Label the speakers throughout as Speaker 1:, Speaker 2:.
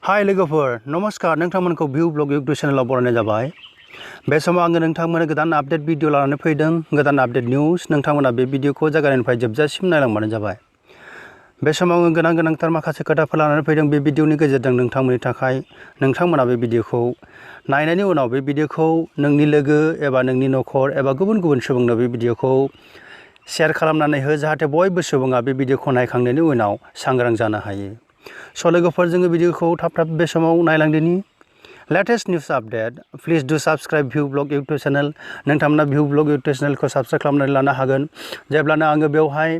Speaker 1: हाय लोगोफोर नमस्कार नोंथांमोनखौ भिउ ब्लग इउट्यूब चेनेलाव बरायनाय जाबाय। बे समाव आङो नोंथांमोननो गोदान आपडेट भिडिअ लानानै फैदों। गोदान आपडेट निउस नोंथांमोना बे भिडिअखौ जागायनायनिफ्राय जोबजासिम नायलांबानो जाबाय। बे समाव आङो गोनांथार माखासे खोथाफोर लानानै फैदों। बे भिडिअनि गेजेरजों नोंथांमोननि थाखाय नोंथांमोना बे भिडिअखौ नायनायनि उनाव बे भिडिअखौ नोंनि लोगो एबा नोंनि नखर एबा गुबुन सुबुंनो बे भिडिअखौ शेयार खालामनानै हो जाहाथे बयबो सुबुङा बे भिडिअखौ नायखांनायनि उनाव सांग्रां जानो हायो। स' लोगोफोर जोङो भिडिअखौ थाब बे समाव नायलांदिनि लेटेस्ट निउस आपडेट प्लिज डु साबस्क्राइब भिउ ब्लग इउट्यूब चेनेल। नोंथांमोना भिउ ब्लग इउट्यूब चेनेलखौ साबस्क्राइब खालामनानै लानो हागोन। जेब्लानो आङो बेवहाय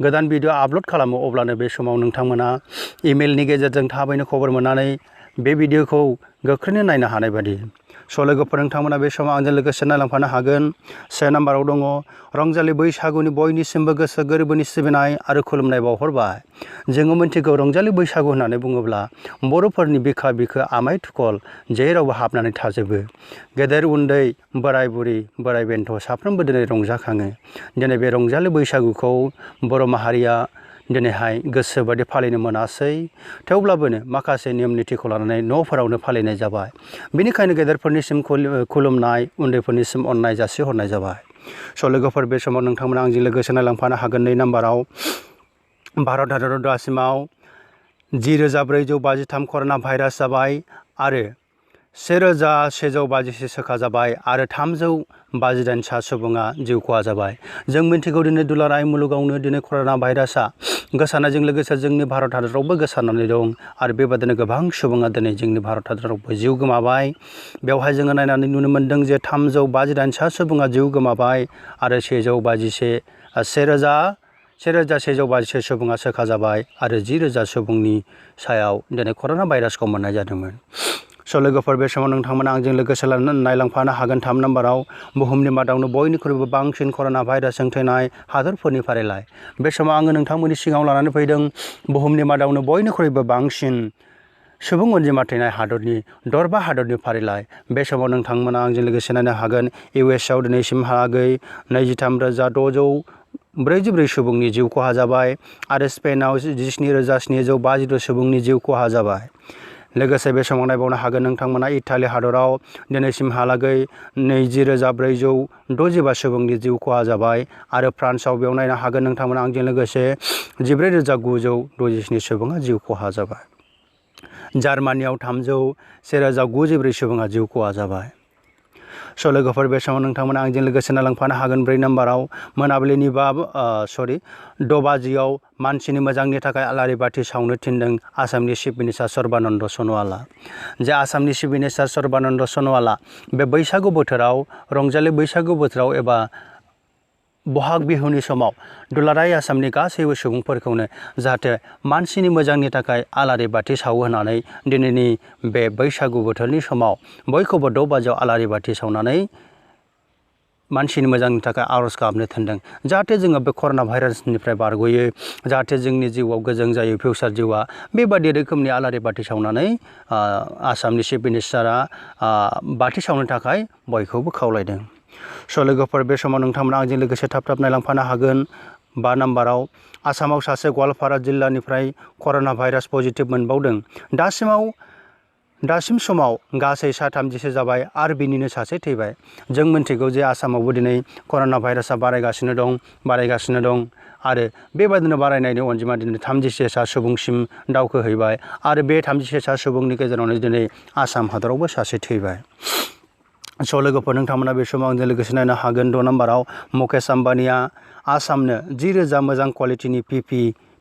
Speaker 1: गोदान भिडिअ आपल'ड खालामो अब्लानो बे समाव नोंथांमोना इमेलनि गेजेरजों थाबैनो खबर मोननानै बे भिडिअखौ गोख्रैनो नायनो हानाय बायदि। स' लोगोफोर नोंथांमोना बे समाव आंजों लोगोसे नायलांफानो हागोन। से नाम्बाराव दङ रंजालि बैसागुनि बयनिसिमबो गोसो गोरबोनि सिबिनाय आरो खुलुमनाय बावहरबाय। जोङो मिथिगौ रंजालि बैसागु होननानै बुङोब्ला बर'फोरनि बिखा बिखो आमाय थुखल जेरावबो हाबनानै थाजोबो। गेदेर उन्दै बोराय बुरि बोराय बेन्थ' साफ्रोमबो दिनै रंजाखाङो। दिनै बे रंजालि बैसागुखौ बर' माहारिया दिनैहाय गोसो बायदि फालिनो मोनासै। थेवब्लाबोनो माखासे नियम निथिखौ लानानै न'फोरावनो फालिनाय जाबाय। बेनिखायनो गेदेरफोरनिसिम खुलुमनाय उन्दैफोरनिसिम अननाय जासिहरनाय जाबाय। स' लोगोफोर बे समाव नोंथांमोना आंजों लोगोसे नायलांफानो हागोन। 2 नाम्बाराव भारत हादराव दासिमाव 10,453 कर'ना भाइरास जाबाय आरो 1,150 सोखाजाबाय आरो 358 सुबुङा जिउ खहा जाबाय। जों मिथिगौ दिनै दुलाराय मुलुगावनो दिनै कर'ना भाइरासआ गोसारनायजों लोगोसे जोंनि भारत हादरावबो गोसारनानै दं आरो बेबादिनो गोबां सुबुङा दिनै जोंनि भारत हादरावबो जिउ गोमाबाय। बेवहाय जोङो नायनानै नुनो मोन्दों जे 358 सुबुङा जिउ गोमाबाय आरो 1,150 सुबुङा सोखाजाबाय आरो 10,000 सुबुंनि सायाव दिनै कर'ना भाइरासखौ मोननाय जादोंमोन। स' लोगोफोर बे समाव नोंथांमोना आंजों लोगोसे नायलांफानो हागोन। 3 नाम्बाराव बुहुमनि मादावनो बयनिख्रुइबो बांसिन कर'ना भाइरासजों थैनाय हादरफोरनि फारिलाइ। बे समाव आङो नोंथांमोननि सिगाङाव लानानै फैदों बुहुमनि मादावनो बयनिख्रुइबो बांसिन सुबुं अनजिमा थैनाय हादरनि 4 हादरनि फारिलाइ। बे समाव नोंथांमोना आंजों लोगोसे नायनो हागोन। इउएसआव दिनैसिमहालागै 23,644 सुबुंनि जिउ खहा जाबाय आरो स्पेनाव 17,752 सुबुंनि जिउ खहा जाबाय। लोगोसे बे समाव नायबावनो हागोन नोंथांमोना इटालि हादराव दिनैसिमहालागै 20,465 सुबुंनि जिउ खहा जाबाय आरो फ्रान्सआव बेयाव नायनो हागोन नोंथांमोना आंजों लोगोसे 14,967 सुबुङा जिउ खहा जाबाय। जार्मानियाव 1,094 सुबुङा जिउ खहा जाबाय। स' लोगोफोर बे समाव नोंथांमोना आंजों लोगोसे नायलांफानो हागोन। 4 नाम्बाराव मोनाबिलिनि 6 बाजियाव मानसिनि मोजांनि थाखाय आलारि बाथि सावनो थिनदों आसामनि चिफ मिनिस्टार सर्बानन्द सन'वाला। जे आसामनि चिफ मिनिस्टार सर्बानन्द सन'वाला बे बैसागु बोथोराव रंजालि बैसागु बोथोराव एबा बहाग बिहुनि समाव दुलाराय आसामनि गासैबो सुबुंफोरखौनो जाहाथे मानसिनि मोजांनि थाखाय आलारि बाथि सावो होननानै दिनैनि बे बैसागु बोथोरनि समाव बयखौबो 6 बाजियाव आलारि बाथि सावनानै मानसिनि मोजांनि थाखाय आर'ज गाबनो थिनदों। जाहाथे जोङो बे कर'ना भाइरासनिफ्राय बारग'यो, जाहाथे जोंनि जिउआव गोजों जायो फिउचार जिउआ। बेबादि रोखोमनि आलारि बाथि सावनानै आसामनि चिफ मिनिस्टारा बाथि सावनो थाखाय बयखौबो खावलायदों। स' लोगोफोर बे समाव नोंथांमोना आंजों लोगोसे थाब नायलांफानो हागोन। 5 नाम्बाराव आसामाव सासे गवालपारा जिल्लानिफ्राय कर'ना भाइरास पजिटिभ मोनबावदों। दासिम समाव गासै 33 जाबाय आरो बिनिनो सासे थैबाय। जों मिन्थिगौ जे आसामावबो दिनै कर'ना भाइरासआ बारायगासिनो दं आरो बेबादिनो बारायनायनि अनजिमा दिनै 36 सुबुंसिम दावखोहैबाय आरो बे 36 सुबुंनि गेजेरावनो दिनै आसाम हादरावबो सासे थैबाय। स' लोगोफोर नोंथांमोना बे समाव आंजों लोगोसे नायनो हागोन। 6 नाम्बाराव मुकेश आम्बानीआ आसामनो 10,000 मोजां क्वालिटिनि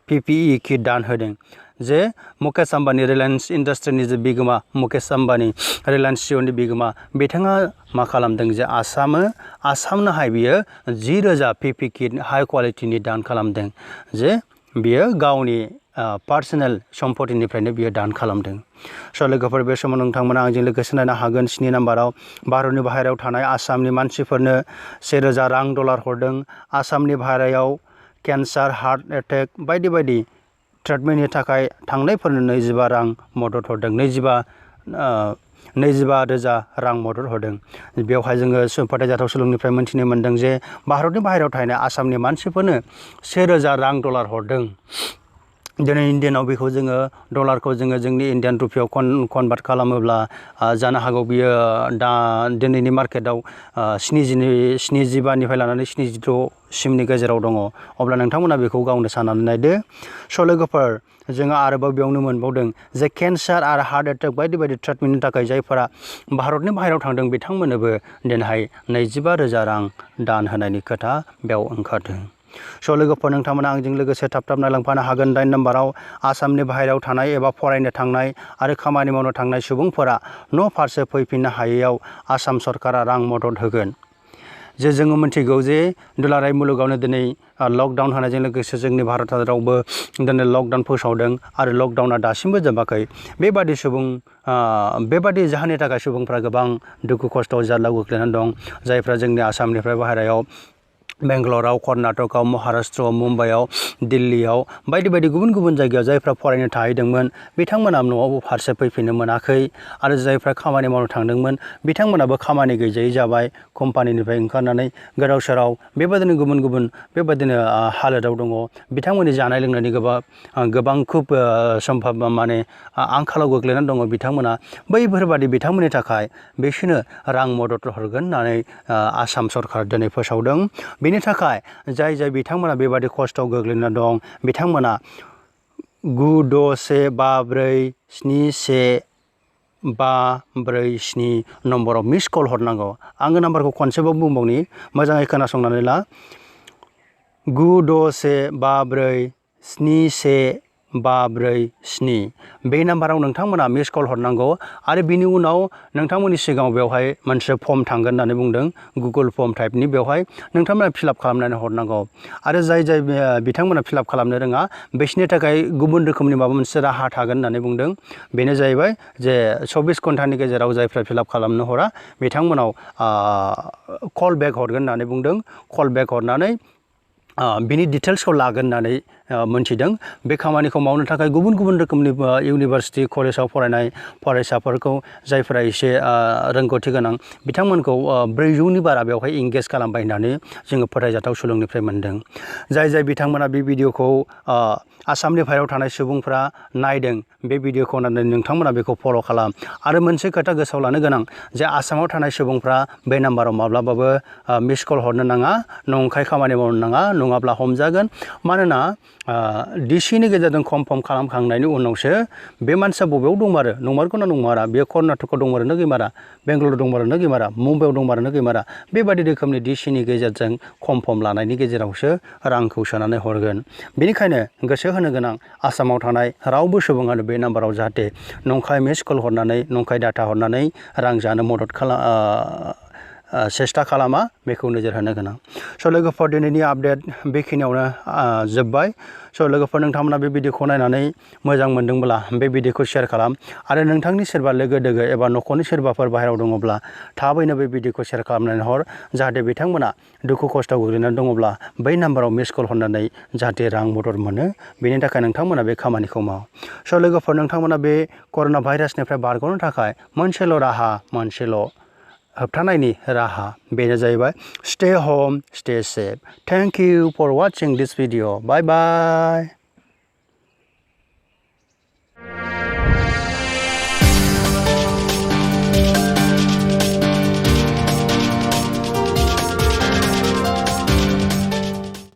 Speaker 1: PPE किट दान होदों। जे मुकेश आम्बानी रिलायन्स इन्डास्ट्रिनि जे बिगोमा मुकेश आम्बानी रिलायन्स जिअ'नि बिगोमा बिथाङा मा खालामदों जे आसामनोहाय बियो 10,000 PPE किट हाई क्वालिटिनि दान खालामदों। जे बियो गावनि पार्सनेल सम्पतिनिफ्रायनो बियो दान खालामदों। स' लोगोफोर बे समाव नोंथांमोना आंजों लोगोसे नायनो हागोन। 7 नाम्बाराव भारतनि बाहेरायाव थानाय आसामनि मानसिफोरनो 1,000 रां डलार हरदों। आसामनि बाहेरायाव केन्सार हार्ट एटेक बायदि ट्रिटमेन्टनि थाखाय थांनायफोरनो 25 रां मदद हरदों। 25,000 रां मदद हरदों। बेवहाय जोङो फोथायजाथाव सुलुंनिफ्राय मोन्थिनो मोन्दों जे भारतनि बाहेरायाव थानाय आसामनि मानसिफोरनो 1,000 रां डलार हरदों। दिनै इन्डियानाव बेखौ जोङो डलारखौ जोङो जोंनि इन्डियान रुपियाव कनभार्ट खालामोब्ला जानो हागौ बियो दा दिनैनि मार्केटाव 75निफ्राय लानानै 76सिमनि गेजेराव दङ। अब्ला नोंथांमोना बेखौ गावनो साननानै नायदो। स' लोगोफोर जोङो आरोबाव बेयावनो मोनबावदों जे केन्सार आरो हार्ट एटेक बायदि बायदि ट्रिटमेन्टनि थाखाय जायफोरा भारतनि बाहेरायाव थांदों बिथांमोननोबो दिनैहाय 25,000 रां दान होनायनि खोथा बेयाव ओंखारदों। स' लोगोफोर नोंथांमोना आंजों लोगोसे थाब थाब नायलांफानो हागोन। 8 नाम्बाराव आसामनि बाहेरायाव थानाय एबा फरायनो थांनाय आरो खामानि मावनो थांनाय सुबुंफोरा न' फारसे फैफिननो हायैयाव आसाम सरकारा रां मदद होगोन। जे जोङो मिथिगौ जे दुलाराय मुलुगावनो दिनै लकडाउन होनायजों लोगोसे जोंनि भारत हादरावबो दिनै लकडाउन फोसावदों आरो लकडाउना दासिमबो जोबाखै। बेबादि जाहोननि थाखाय सुबुंफ्रा गोबां दुखु खस्थ' जारलायाव गोग्लैनानै दं। जायफ्रा जोंनि आसामनिफ्राय बाहेरायाव बेंगालराव, कर्नाटकआव, महाराष्ट्रआव, मुम्बाइआव, दिल्लीयाव बायदि बायदि गुबुन गुबुन जायगायाव जायफ्रा फरायनो थाहैदोंमोन बिथांमोना न'आव फारसे फैफिननो मोनाखै आरो जायफ्रा खामानि मावनो थांदोंमोन बिथांमोनाबो खामानि गैजायै जाबाय। कम्पानिनिफ्राय ओंखारनानै गोदाव सोराव बेबादिनो गुबुन गुबुन बेबादिनो हालोदाव दङ। बिथांमोननि जानाय लोंनायनि गोबां खुब आंखालाव गोग्लैनानै दङ बिथांमोना। बैफोरबादि बिथांमोननि थाखाय बिसोरनो रां मदद हरगोन होननानै आसाम सरकार दिनै फोसावदों। बेनि थाखाय जाय बिथांमोना बेबादि खस्थ'आव गोग्लैना दं बिथांमोना 9654175447 नम्बराव मिस कल हरनांगौ। आङो नाम्बारखौ खनसेबाव बुंबावनि, मोजाङै खोनासंनानै ला। 9654175447 बे नाम्बाराव नोंथांमोना मिस कल हरनांगौ आरो बिनि उनाव नोंथांमोननि सिगाङाव बेवहाय मोनसे फर्म थांगोन होननानै बुंदों। गुगोल फर्म टाइपनि बेवहाय नोंथांमोना फिलआप खालामनानै हरनांगौ आरो जाय बिथांमोना फिलआप खालामनो रोङा बिसोरनि थाखाय गुबुन रोखोमनि माबा मोनसे राहा थागोन होननानै बुंदों। बेनो जाहैबाय जे 24 घन्टानि गेजेराव जायफ्रा फिलआप खालामनो हरा बिथांमोनाव कल बेक हरगोन होननानै बुंदों। कल बेक हरनानै बिनि डिटेल्सखौ लागोन होननानै मोनथिदों। बे खामानिखौ मावनो थाखाय गुबुन गुबुन रोखोमनि इउनिभार्सिटि कलेजाव फरायनाय फरायसाफोरखौ जायफोरा एसे रोंगौथि गोनां बिथांमोनखौ 400नि बारा बेवहाय इंगेज खालामबाय होननानै जोङो फोथायजाथाव सुलुंनिफ्राय मोनदों। जाय बिथांमोना बे भिडिअखौ आसामनि बाहेरायाव थानाय सुबुंफ्रा नायदों बे भिडिअखौ नायनानै नोंथांमोना बेखौ फल' खालाम। आरो मोनसे खोथा गोसोआव लानो गोनां जे आसामाव थानाय सुबुंफ्रा बे नाम्बाराव माब्लाबाबो मिस कल हरनो नाङा, नंखाय खामानि मावनो नाङा, नङाब्ला हमजागोन। मानोना डिसिनि गेजेरजों कनफार्म खालामखांनायनि उनावसो बे मानसिया बबेयाव दंमारो, नंमारगौ ना नंमारा, बेयो कर्नाटकआव दंमारोना गैमारा, बेंगालर दंमारोना गैमारा, मुम्बाइआव दंमारोना गैमारा, बेबादि रोखोमनि डिसिनि गेजेरजों कनफार्म लानायनि गेजेरावसो रांखौ सोनानै हरगोन। बेनिखायनो गोसो होनो गोनां आसामाव थानाय रावबो सुबुङानो बे नाम्बाराव जाहाथे नंखाय मिस कल हरनानै नंखाय डाटा हरनानै रां जानो सेस्था खालामा बेखौ नोजोर होनो गोनां। स' लोगोफोर दिनैनि आपडेट बेखिनियावनो जोब्बाय। स' लोगोफोर नोंथांमोना बे भिडिअखौ नायनानै मोजां मोनदोंब्ला बे भिडिअखौ शेयार खालाम आरो नोंथांनि सोरबा लोगो दोगो एबा न'खरनि सोरबाफोर बाहेरायाव दङब्ला थाबैनो बे भिडिअखौ शेयार खालामनानै हर, जाहाथे बिथांमोना दुखु खस्थ'आव गोग्लैनानै दङब्ला बै नाम्बाराव मिस कल हरनानै जाहाथे रां मदद मोनो। बेनि थाखाय नोंथांमोना बे खामानिखौ माव। स' लोगोफोर नोंथांमोना बे कर'ना भाइरासनिफ्राय बारग'नो थाखाय मोनसेल' होबथानायनि राहा, बेनो जाहैबाय stay home, stay safe. Thank you for watching this video. Bye bye.